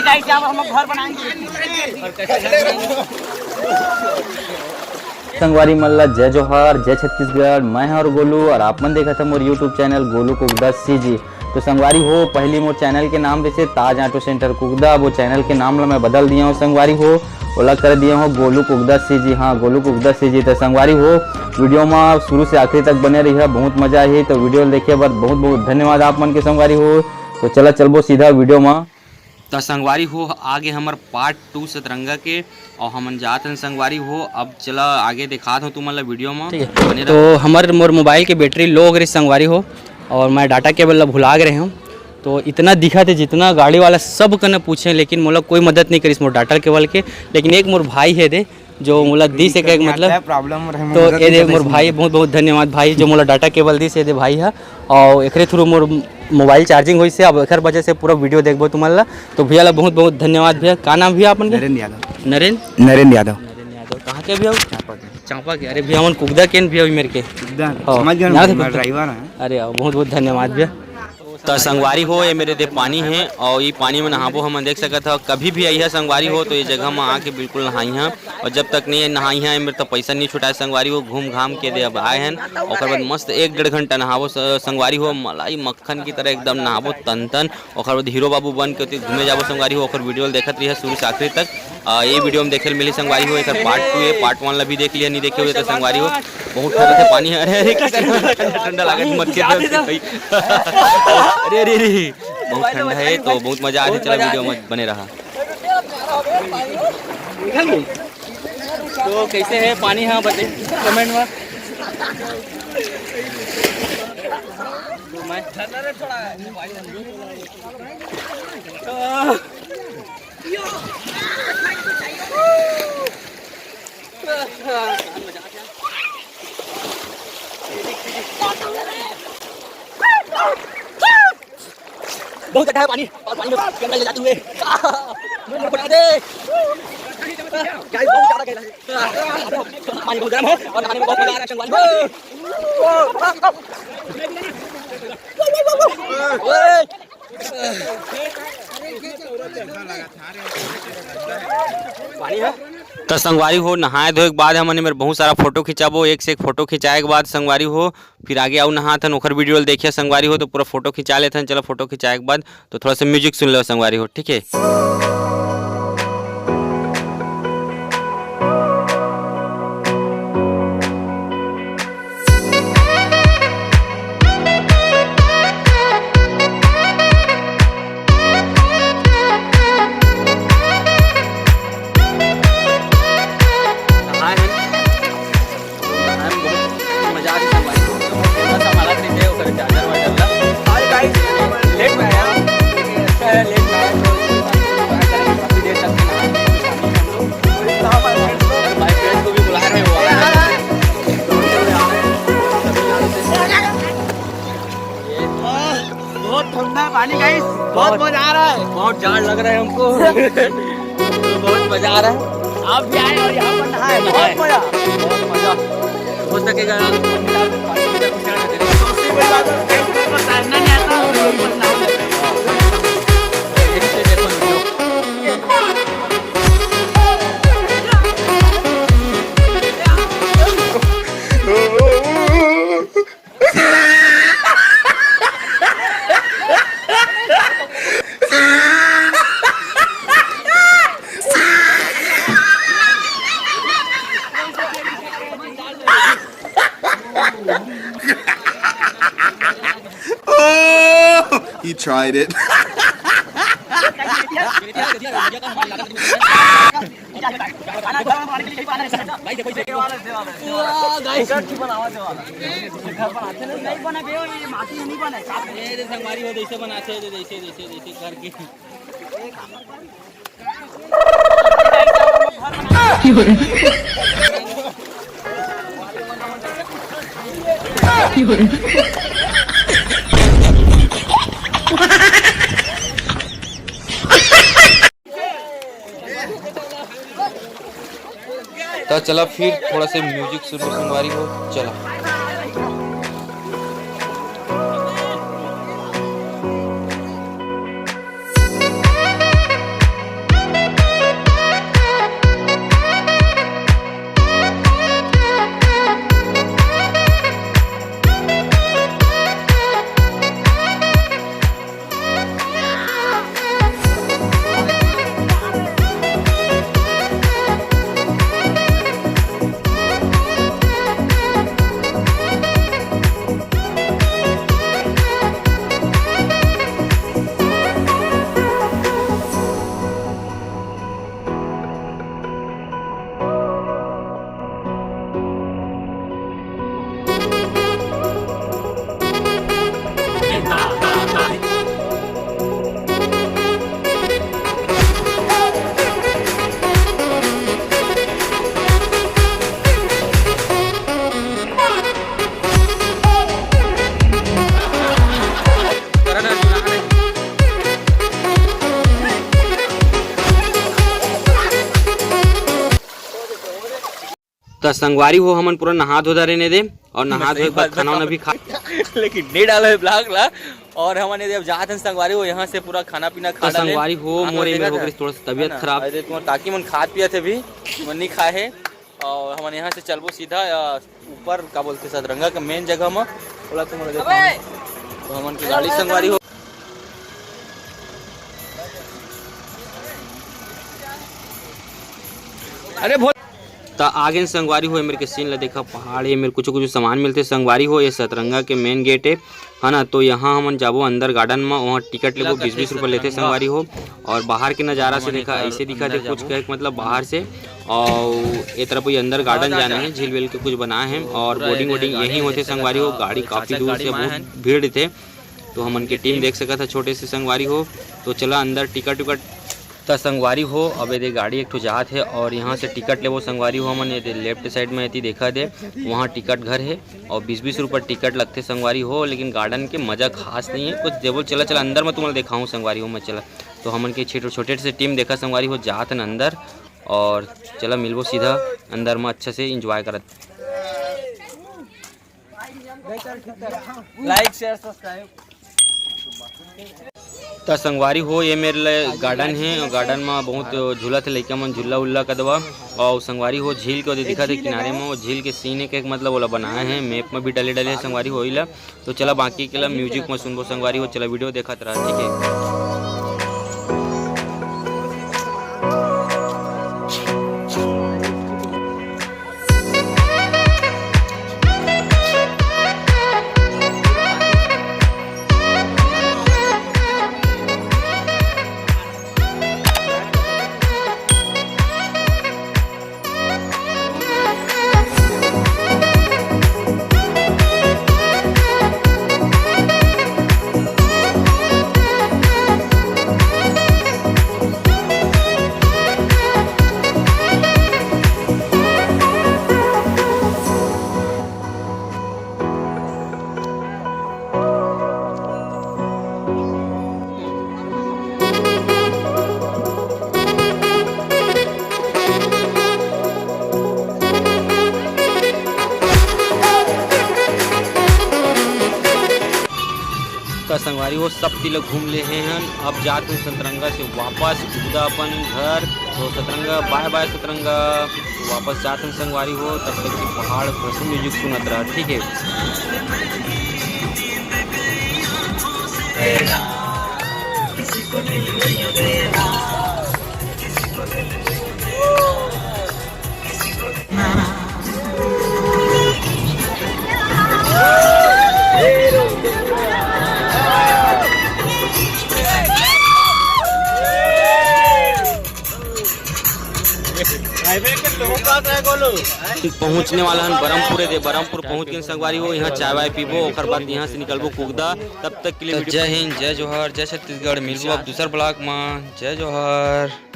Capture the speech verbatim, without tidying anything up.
गाइस, यहाँ पर हम लोग घर बनाएंगे। संगवारी मन ला जय जोहार, जय छत्तीसगढ़। मैं हर गोलू और आप मन देखत हव मोर YouTube channel Golu Kukda CG. तो संगवारी हो, पहली मोर चैनल के नाम रहिसे ताज ऑटो सेंटर कुकदा, वो चैनल के नाम ला मैं बदल दिया हूँ संगवारी हो, ओला कर दिया हूँ गोलू कुकदा सीजी। हाँ, गोलू कुकदा सीजी। तो संगवारी हो, वीडियो में शुरू से आखिरी तक बने रहिहा, बहुत मजा आही। तो वीडियो देखे बर बहुत बहुत धन्यवाद आप मन के संगवारी हो। तो चला चलबो सीधा वीडियो में। त संगवारी हो, आगे हमर पार्ट टू सतरंगा के, और हमन जात हन संगवारी हो। अब चला आगे दिखात हूँ तुमन ला वीडियो में, ठीक है। बने रहो। तो हमर मोर मोबाइल के बैटरी लो हो गई संगवारी हो, और मैं डाटा केबल ला भुला गए हूँ। तो इतना दिखा थे, जितना गाड़ी वाला सब कने पूछे, लेकिन मोला कोई मदद नहीं करिस मोर डाटा केबल के। लेकिन एक मोर भाई है दे, जो मोला दिस एक, एक मतलब, प्रॉब्लम रहे, तो मदद ए दे नहीं मोर करते भाई, इसमें। बहुत बहुत धन्यवाद भाई, जो मोला डाटा केबल दिस, ए दे भाई हा। और एकरे थ्रू मोर मोबाइल चार्जिंग होइस हे, अब एकर वजह से पूरा वीडियो देखबो तुमन ला। तो भैया ला बहुत बहुत धन्यवाद भैया। का नाम भैया आपन के? नरेंद्र यादव। नरेंद्र? नरेंद्र यादव। नरेंद्र यादव, कहाँ के भैया? चांपा के। चांपा के। अरे भैया, हमन कुकदा के भैया, मेरे के। कुकदा? हाँ, समझ गए ना, यहाँ से मैं कुकदा। ड्राइवर हैं। अरे, बहुत बहुत धन्यवाद भैया। त संगवारी हो, ये मेरे दे पानी है और ये पानी में नहाबो। हमन देख सकत ह, कभी भी आइहा संगवारी हो तो ये जगह में आके बिल्कुल नहाइहा, और जब तक नहीं नहाइहा, ये मेरे तो पैसा नहीं छुटाए संगवारी हो। घूम घाम के दे अब आए हन, ओकर बाद मस्त एक डेढ़ घंटा नहाबो स-, संगवारी हो, मलाई मक्खन की तरह एकदम नहाबो तन तन। ओकर बाद हीरो बाबू बन के ओती घूमे जाबो संगवारी हो, ओकर वीडियो ल देखत रहिहा शुरू से आखिरी तक। आ, ये वीडियो में देखे ल मिली संगवारी हो, एकर पार्ट टू है, पार्ट वन ला भी देख लिहा, नहीं देखे हुए तो संगवारी हो। बहुत ठंडा से पानी है, अरे अरे, कितना ठंडा ठंडा लागत, मत खेल रहे भाई। अरे अरे अरे, बहुत ठंडा है, तो बहुत मजा आथे। चला वीडियो में बने रहा। तो कैसे है पानी? हाँ, बताइए कमेंट में। तो मैं बहुत गंदा है पानी, और पानी में कैमरा ले जाते हुए मुंह में फटा दे। गाइस, बहुत ज्यादा गहरा है। पानी बहुत गर्म है और नहाने में बहुत मजा आ रहा है, संगवारी। ओए। पानी है। त संगवारी हो, नहाए धोए के बाद हमन एमेर बहुत सारा फोटो खिंचाबो। एक से एक फोटो खिंचाए के बाद संगवारी हो, फिर आगे अउ नहाथन, ओखर वीडियो ल देखिया संगवारी हो। तो पूरा फोटो खिंचा लेथन। चलो, फोटो खिंचाए के बाद तो थोड़ा सा म्यूजिक सुन लो संगवारी हो, ठीक है। नहाए हन। नहाए में बहुत मजा आ रही है भाई। थोड़ा सा माला दे दे, ओकर चार्जर वार्जर ला। Hi guys, late में आया, लेकिन अच्छा है, late में आया तो काफी देर तक नहाए। भाई friends को भी बुला रहे हो। बहुत ठंडा है पानी गाइस, बहुत मजा आ रहा है। बहुत जाड़ लग रहा है हमको। तो बहुत मजा आ रहा है। आप भी आए और यहाँ पर नहाए, बहुत मजा, बहुत मजा। हो सकेगा सबसे बड़ी बात है, तैरना नहीं आता और लोग पर नहा लेते हैं। Oh, he tried it. तो चला, फिर थोड़ा से म्यूजिक सुनो संगवारी हो। चला। त संगवारी हो, हमन पूरा नहा धो डरेन एदे, और नहा धोए के बाद खाना वाना भी खा। लेकिन नहीं डाला है ब्लॉग ला। और हमन एदे अब जात हन संगवारी हो, यहाँ से पूरा खाना पीना खा त डालेन। संगवारी हो, मोर ए मेर हो गइस थोड़ा सा तबीयत खराब। अरे तुम्हार काकी मन खात पियत हे अभी, मन नहीं खाए हे। और हमन यहाँ से चलबो सीधा, अ, ऊपर का बोलथे सतरंगा के मेन जगह म, ओला तुमन ला देखाऊं। तो हमन के गाड़ी संगवारी हो। अरे भो- त आ गेन संगवारी हो, ए मेर के सीन ला देखा, पहाड़ ए मेर कुछ कुछ सामान मिलथे संगवारी हो। ये सतरंगा के मेन गेट हे, है ना। तो यहाँ हमन जाबो अंदर गार्डन म, वहाँ टिकट लेबो, बीस बीस रुपये लेथे संगवारी हो। और बाहर के नजारा से देखा, ऐसे दिखा थे कुछ कहे मतलब बाहर से। और ये तरफ ये अंदर गार्डन जाना है, झील वील के कुछ बनाए हैं और बोटिंग वोटिंग यहीं होथे संगवारी हो। गाड़ी काफी दूर से बहुत भीड़ रहिथे, तो हमन के टीम देख सकत ह छोटे से संगवारी हो। तो चला अंदर टिकट उकट। त संगवारी हो, अब एदे गाड़ी एक ठो जात हे और यहाँ से टिकट लेबो संगवारी हो। हमन एदे लेफ्ट साइड में एती देखा दे, वहाँ टिकट घर हे और बीस बीस रुपये टिकट लगथे संगवारी हो। लेकिन गार्डन के मजा खास नहीं है कुछ। देबो चला, चला अंदर में तुमन देखाऊँ संगवारी हो, मैं चला। तो हमन के छोटे छोटे से टीम देखा संगवारी हो, जात हन अंदर। और चला मिलबो सीधा अंदर में, अच्छा से एंजॉय करत। लाइक शेयर सब्सक्राइब। त संगवारी हो, ये मेर ले गार्डन हे, गार्डन म बहुत झूलत हे लइका मन, झूला उल्ला कदवा। और संगवारी हो, झील के ओदे दिखत हे किनारे म, वो झील के सीन एक एक मतलब ओला बनाए हे, मैप म भी डले डले हे संगवारी हो ओला। तो चला बाकी के ला म्यूजिक म सुनबो संगवारी हो, चला वीडियो देखत रहा, ठीक है। त संगवारी हो, सब ती ल घूम ले हे हन। अब जात हन सतरंगा से वापस कुदा अपन घर। तो सतरंगा, बाय बाय सतरंगा। तो वापस जात हन संगवारी हो, तब तक के पहाड़ पर से म्यूजिक सुनत रहा, ठीक है। पहुंचने वाला हन बरमपुर, एदे बरमपुर पहुंच गेन संगवारी हो। यहाँ चाय वाय पीबो, ओकर बाद यहाँ से निकलबो कुगदा। तब तक के लिए तो वीडियो जय हिंद, जय जोहार, जय छत्तीसगढ़। मिलबो अब दूसर ब्लॉग में। जय जोहार।